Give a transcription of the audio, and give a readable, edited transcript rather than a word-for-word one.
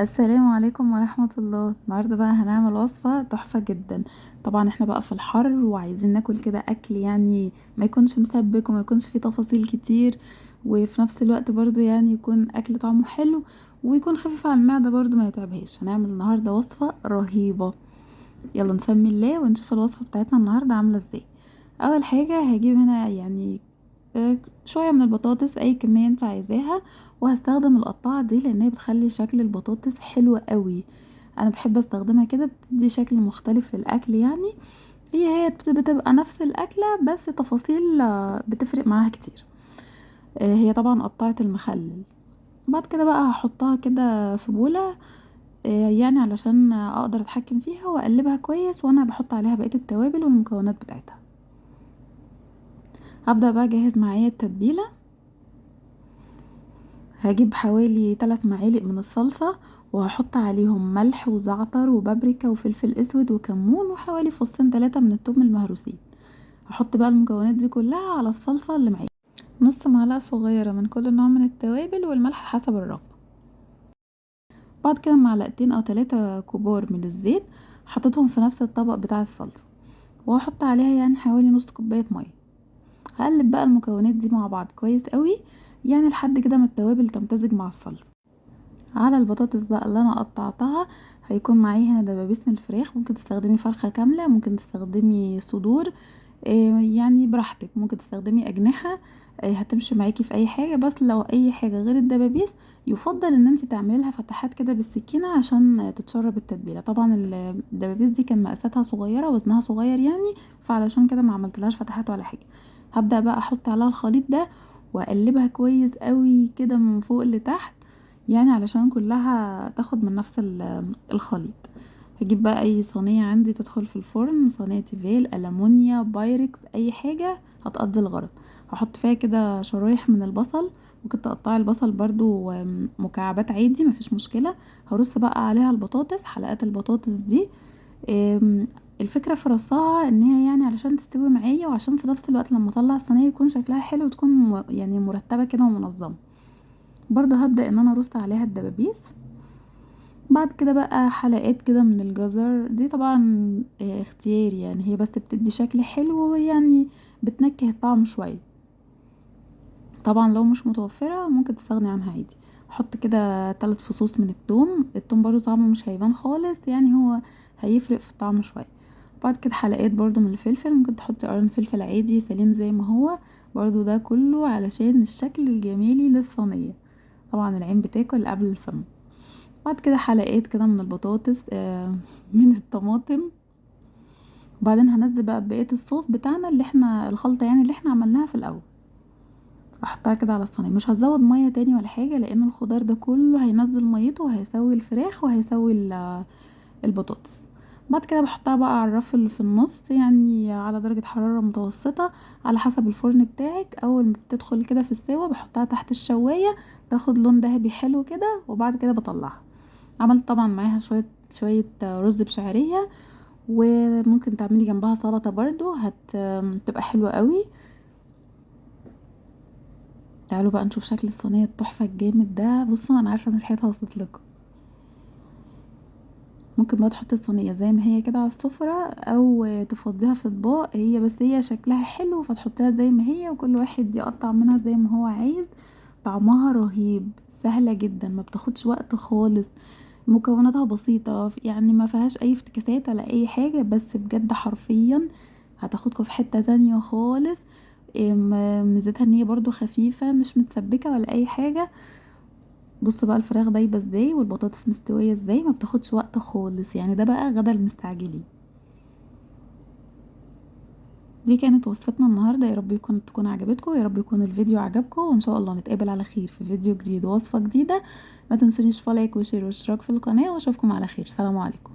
السلام عليكم ورحمة الله. النهاردة بقى هنعمل وصفة تحفة جدا. طبعا احنا بقى في الحر وعايزين ناكل كده اكل يعني ما يكونش مسبك وما يكونش فيه تفاصيل كتير، وفي نفس الوقت برضو يعني يكون اكل طعمه حلو ويكون خفيف على المعدة برضو ما يتعبهاش. هنعمل النهاردة وصفة رهيبة، يلا نسمي الله ونشوف الوصفة بتاعتنا النهاردة عاملة ازاي. اول حاجة هجيب هنا يعني شوية من البطاطس، اي كمية انت عايزاها، وهستخدم القطاعة دي لان هي بتخلي شكل البطاطس حلو قوي. انا بحب استخدمها كده، بتدي شكل مختلف للاكل. يعني هي بتبقى نفس الاكلة بس تفاصيل بتفرق معاها كتير. هي طبعا قطعت المخلل. بعد كده بقى هحطها كده في بولة، يعني علشان اقدر اتحكم فيها واقلبها كويس وانا بحط عليها بقية التوابل والمكونات بتاعتها. هبدأ بقى اجهز معايا التتبيلة. هجيب حوالي 3 معالق من الصلصة وهحط عليهم ملح وزعتر وبابريكا وفلفل اسود وكمون وحوالي فصين 3 من التوم المهروسين. هحط بقى المكونات دي كلها على الصلصة اللي معايا، نص معلقة صغيرة من كل نوع من التوابل والملح حسب الرغبة. بعد كده معلقتين او 3 كبار من الزيت حطيتهم في نفس الطبق بتاع الصلصة، وهحط عليها يعني حوالي نص كوباية مية. هقلب بقى المكونات دي مع بعض كويس قوي، يعني لحد كده ما التوابل تمتزج مع الصلصة. على البطاطس بقى اللي انا قطعتها هيكون معايا هنا دبابيس من الفراخ، ممكن تستخدمي فرخة كاملة، ممكن تستخدمي صدور، يعني براحتك، ممكن تستخدمي اجنحة، هتمشي معاكي في اي حاجة. بس لو اي حاجة غير الدبابيس يفضل ان انت تعملي لها فتحات كده بالسكينة عشان تتشرب التتبيلة. طبعا الدبابيس دي كان مقاساتها صغيرة وزنها صغير يعني، فعلشان كده ما عملتلهاش فتحات ولا حاجة. هبدأ بقى احط عليها الخليط ده واقلبها كويس قوي كده من فوق لتحت، يعني علشان كلها تاخد من نفس الخليط. هجيب بقى اي صينية عندي تدخل في الفرن، صينية تيفال، ألمونيا، بايركس، اي حاجة هتقضي الغرض. هحط فيها كده شرايح من البصل، ممكن تقطعي البصل برضو مكعبات عادي مفيش مشكلة. هرص بقى عليها البطاطس، حلقات البطاطس دي. الفكرة في رصها ان هي يعني علشان تستوي معايا، وعشان في نفس الوقت لما اطلع الصينية يكون شكلها حلو وتكون مرتبة كده ومنظمة. برضو هبدأ ان انا ارص عليها الدبابيس. بعد كده بقى حلقات كده من الجزر، دي طبعا، اختياري، يعني هي بس بتدي شكل حلو ويعني بتنكه الطعم شوية. طبعا لو مش متوفرة ممكن تستغني عنها عادي. حط كده 3 فصوص من التوم، التوم برضو طعمه مش هيبان خالص، يعني هو هيفرق في الطعم شوية. بعد كده حلقات برضو من الفلفل، ممكن تحطي قرن فلفل عادي سليم زي ما هو برضو، ده كله علشان الشكل الجمالي للصينية. طبعا العين بتاكل قبل الفم. بعد كده حلقات كده من البطاطس، من الطماطم. وبعدين هنزل بقى بقية الصوص بتاعنا اللي احنا الخلطة يعني اللي احنا عملناها في الأول، احطها كده على الصينية. مش هزود مية تاني ولا حاجة، لأن الخضار ده كله هينزل ميته وهيسوي الفراخ وهيسوي البطاطس. بعد كده بحطها بقى على الرف اللي في النص، يعني على درجة حرارة متوسطة على حسب الفرن بتاعك. أول ما بتدخل كده في السوا بحطها تحت الشواية تاخد لون ذهبي حلو كده، وبعد كده بطلعها. عملت طبعا معاها شوية رز بشعرية، وممكن تعملي جنبها سلطة برضو، هتبقى حلوة قوي. تعالوا بقى نشوف شكل الصينية التحفة الجامد ده. بصوا انا عارفة ان ريحتها وصلت لكم. ممكن بقى تحطي الصينية زي ما هي كده على السفرة، او تفضيها في اطباق، هي بس هي شكلها حلو فتحطيها زي ما هي، وكل واحد يقطع منها زي ما هو عايز. طعمها رهيب، سهلة جدا، ما بتاخدش وقت خالص، مكوناتها بسيطة، يعني ما فيهاش اي افتكاسات ولا اي حاجة، بس بجد حرفيا هتاخدكم في حتة تانية خالص. ميزتها ان هي برضو خفيفة، مش متسبكة ولا اي حاجة. بصوا بقى الفراخ دايبة ازاي والبطاطس مستوية ازاي، ما بتاخدش وقت خالص، يعني ده بقى غدا المستعجلين. دي كانت وصفتنا النهاردة، يا رب تكون عجبتكم، يا رب يكون الفيديو عجبكم، وان شاء الله نتقابل على خير في فيديو جديد ووصفة جديدة. ما تنسونيش في like و share واشتراك في القناة، واشوفكم على خير. سلام عليكم.